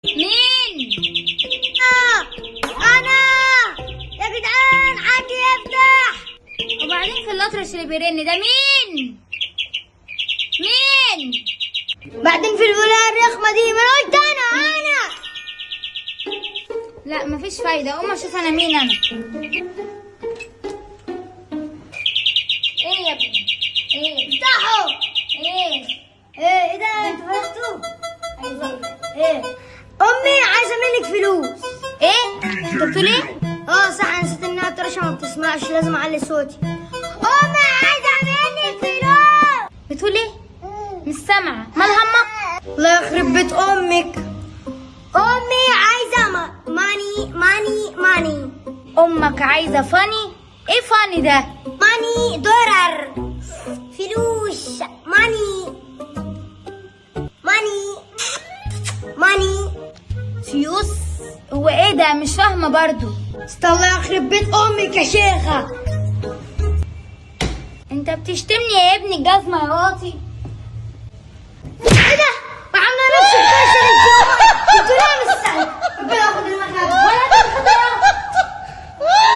مين؟ انا يا جدعان، حد يفتح. وبعدين في الاطرش اللي بيرن ده مين؟ مين؟ بعدين في الولاية الرخمه دي، ما انا قلت انا. لا مفيش فايدة، اقوم اشوف انا مين انا. ايه يا ابني؟ ايه؟ افتحوا. ايه؟ ايه ايه ده، انتوا فتحتوا؟ عايزة ايه؟ ايه، امي عايزه منك فلوس. ايه؟ انت بتقول ايه؟ اه صح، انا نسيت انها طرشه ما بتسمعش، لازم اعلي صوتي. امي عايزه منك فلوس. بتقول ايه؟ مش سامعة، مالها امك؟ الله يخرب بيت امك. امي عايزه money money money. امك عايزة funny؟ ايه funny ده؟ money دولار، فلوس، money money money. فيوس؟ هو ايه ده؟ مش فاهمة برضو. الله يخرب بيت امك يا شيخه. انت بتشتمني يا ابن الجزمة يا واطي. ايه ده؟